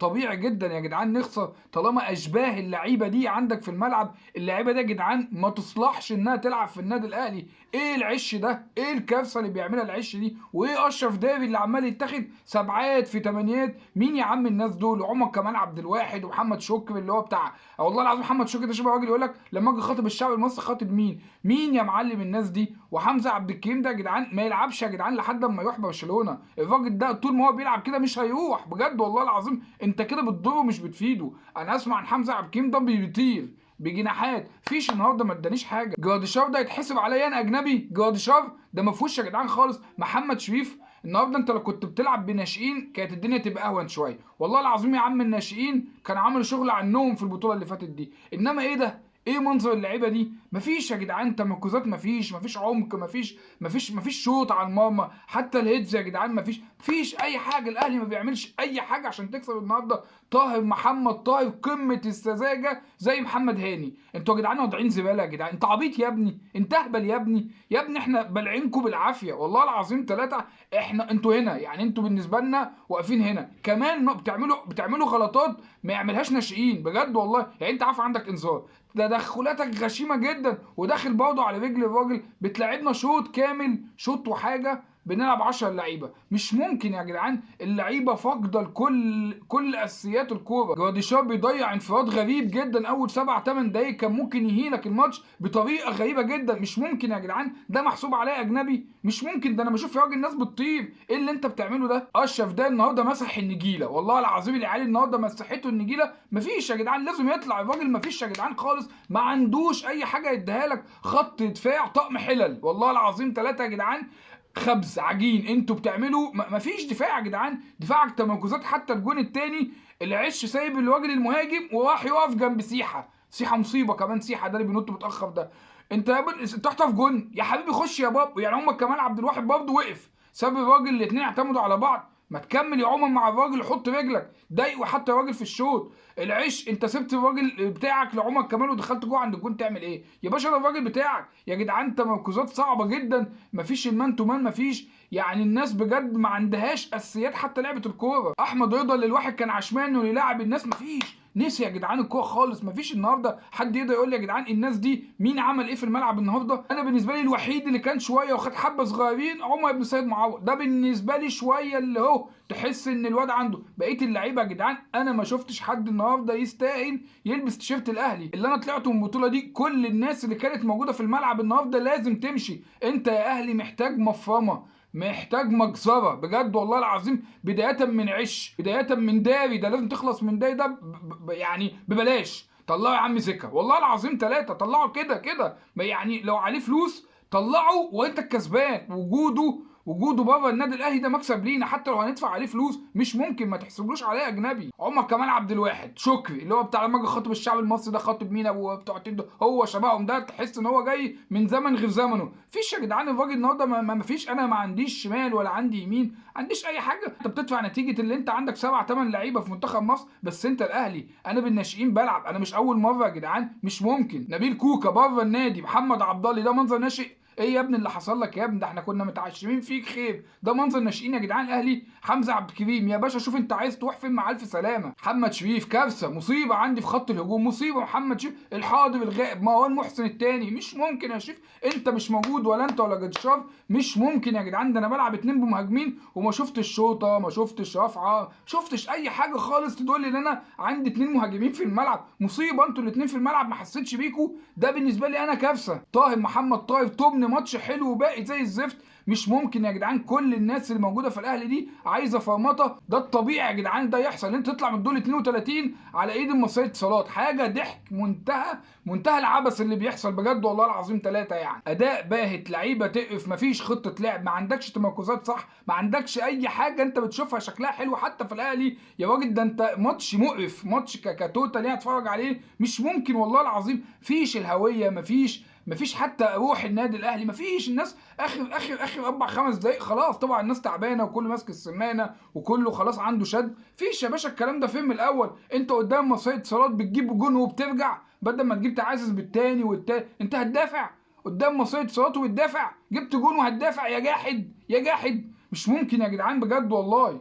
طبيعي جدا يا جدعان نخسر طالما اشباه اللعيبة دي عندك في الملعب. اللعيبة دي يا جدعان ما تصلحش انها تلعب في النادي الاهلي. ايه العش ده؟ ايه الكارثة اللي بيعملها العش دي؟ وايه اشرف داري اللي عمال يتاخد سبعات في تمانيات؟ مين يا عم الناس دول؟ عمر كمال عبد الواحد ومحمد شكري اللي هو بتاع، والله العظيم محمد شكري ده شبه راجل يقول لك لما اجي خاطب الشعب المصري خاطب مين؟ مين يا معلم الناس دي؟ وحمزة عبد الكريم ده يا جدعان ما يلعبش يا جدعان لحد ما يروح برشلونة. الراجل ده طول ما هو بيلعب كده مش هيروح بجد والله العظيم. انت كده بتضره مش بتفيده. انا اسمع عن حمزة عبد الكريم ده بيطير بجناحات، فيش النهارده ما ادانيش حاجة. جراديشار ده يتحسب عليا انا اجنبي؟ جراديشار ده ما فيهوش يا جدعان خالص. محمد شريف النهارده انت لو كنت بتلعب بناشئين كانت الدنيا تبقى اهون شوية، والله العظيم يا عم الناشئين كانوا عملوا شغل عنهم في البطولة اللي فاتت دي. انما ايه ده؟ ايه منظر اللعيبة دي؟ مفيش يا جدعان تمركزات، مفيش عمق، مفيش شوط على المرمى، حتى ال heads يا جدعان مفيش اي حاجة. الاهلي ما بيعملش اي حاجة عشان تكسب النهارده. طاهر محمد طاهر قمة السذاجة زي محمد هاني. انتوا يا جدعان واضعين زبالة يا جدعان. انت عبيط يا ابني، انت اهبل يا ابني، يا ابني احنا بلعينكم بالعافية والله العظيم ثلاثة. احنا انتوا هنا يعني، انتوا بالنسبة لنا واقفين هنا كمان بتعملوا غلطات ما يعملهاش ناشئين بجد والله. يعني انت عارف عندك انذار، تدخلاتك غشيمه جدا، وداخل برضه على رجل الراجل. بتلعبنا شوط كامل، شوط وحاجه، بنلعب 10 لعيبة. مش ممكن يا جدعان، اللعيبة فاقده لكل اساسيات الكورة. جراديشار بيضيع انفراد غريب جدا اول 7 8 دقايق، كان ممكن يهيلك الماتش بطريقة غريبة جدا. مش ممكن يا جدعان، ده محسوب عليا اجنبي؟ مش ممكن. ده انا بشوف يا راجل الناس بتطير. ايه اللي انت بتعمله ده؟ اشرف ده النهارده مسح النجيله والله العظيم. العيال النهارده مسحته النجيله. مفيش يا جدعان، لازم يطلع الراجل. مفيش يا جدعان خالص، ما عندوش اي حاجة يديها لك. خط دفاع طقم حلل والله العظيم ثلاثة يا جدعان، خبز عجين انتوا بتعملوا. مفيش دفاع يا جدعان، دفاعك تمركزات. حتى الجون التاني العش سايب الراجل المهاجم وراح يقف جنب سيحه. سيحه مصيبة كمان، سيحه ده اللي بينط متاخر ده. انت يا ابني تحتف جون يا حبيبي، خش يا باب. يعني عمر كمال عبد الواحد برضه وقف، ساب الراجل، الاثنين اعتمدوا على بعض. ما تكمل يا عمر مع الراجل، حط رجلك ضايقه حتى الراجل في الشوط. العش انت سبت الراجل بتاعك لعمر كمال ودخلت جوه عند الجون، تعمل ايه يا باشا؟ ده الراجل بتاعك يا جدعان. تمركزات صعبة جدا، مفيش ال man to man، مفيش. يعني الناس بجد ما عندهاش اساسيات حتى لعبه الكورة. احمد رضا اللي الواحد كان عشمان انه يلاعب الناس، مفيش. نسي يا جدعان الكورة خالص. مفيش النهارده حد يقدر يقول لي يا جدعان الناس دي مين عمل ايه في الملعب النهارده. انا بالنسبة لي الوحيد اللي كان شوية وخد حبه صغيرين عمر بن سيد معوض، ده بالنسبة لي شوية اللي هو تحس ان الواد عنده. بقية اللعيبة يا جدعان انا ما شفتش حد النهارده يستاهل يلبس تيشيرت الاهلي. اللي انا طلعته من البطولة دي كل الناس اللي كانت موجودة في الملعب النهارده لازم تمشي. انت يا اهلي محتاج مفرمه، محتاج مجزرة بجد والله العظيم. بداية من عش، بداية من داري، ده لازم تخلص من داري ده يعني ببلاش. طلعوا يا عم سكة والله العظيم ثلاثة، طلعوا كده كده يعني لو عليه فلوس طلعوا وانت الكسبان. وجوده بره النادي الاهلي ده مكسب لينا، حتى لو هندفع عليه فلوس. مش ممكن ما تحسبلوش عليه اجنبي. عمر كمال عبد الواحد شكري اللي هو بتاع لما اجي خاطب الشعب المصري ده، خاطب مين ابو بتوع ده، هو شبههم ده، تحس ان هو جاي من زمن غير زمنه. فيش يا جدعان الراجل النهارده ما فيش. انا ما عنديش شمال ولا عندي يمين، ما عنديش اي حاجة. انت بتدفع نتيجة اللي انت عندك 7 8 لعيبة في منتخب مصر، بس انت الاهلي. انا بالناشئين بلعب، انا مش اول مرة يا جدعان، مش ممكن. نبيل كوكا بره النادي، محمد عبد الله ده منظر ناشئ. ايه يا ابني اللي حصل لك يا ابني؟ ده احنا كنا متعشمين فيك خير. ده منظر ناشئين يا جدعان الاهلي. حمزة عبد الكريم يا باشا شوف انت عايز تروح فين مع الف سلامه. محمد شريف كارثة، مصيبة عندي في خط الهجوم، مصيبة. محمد شريف الحاضر الغائب، مروان محسن الثاني، مش ممكن يا شريف انت مش موجود، ولا انت ولا جدشاف، مش ممكن يا جدعان. ده انا بلعب اتنين بمهاجمين وما شفتش شوطه، ما شفتش رفعه، شفتش اي حاجة خالص تدل ان انا عندي اتنين مهاجمين في الملعب. مصيبة انتوا الاتنين في الملعب، ما حسيتش بيكوا. ده بالنسبة لي انا كارثة. طاهر محمد طاهر تمن ماتش حلو وباقي زي الزفت. مش ممكن يا جدعان، كل الناس اللي موجودة في الاهلي دي عايزه فرمطه. ده الطبيعي يا جدعان ده يحصل، انت تطلع من الدور 32 على ايد المصرية اتصالات. حاجة ضحك، منتهى العبث اللي بيحصل بجد والله العظيم ثلاثة. يعني اداء باهت، لعيبة تقف، مفيش خطه لعب، ما عندكش تمركزات صح، ما عندكش اي حاجة انت بتشوفها شكلها حلو حتى في الاهلي يا راجل. ده انت ماتش مقرف، ماتش ك total يعني اتفرج عليه مش ممكن والله العظيم. فيش الهوية، مفيش حتى روح النادي الاهلي، مفيش. الناس اخر اخر اخر 4 5 دقايق خلاص، طبعا الناس تعبانة وكله ماسك السمانه وكله خلاص عنده شد. فيش يا باشا الكلام ده فين من الاول؟ انت قدام مصرية اتصالات بتجيب جون وبترجع، بدل ما تجيب تعزز بالتاني والتالت، انت هتدافع قدام مصرية اتصالات وبتدافع، جبت جون وهتدافع يا جاحد يا جاحد. مش ممكن يا جدعان بجد والله.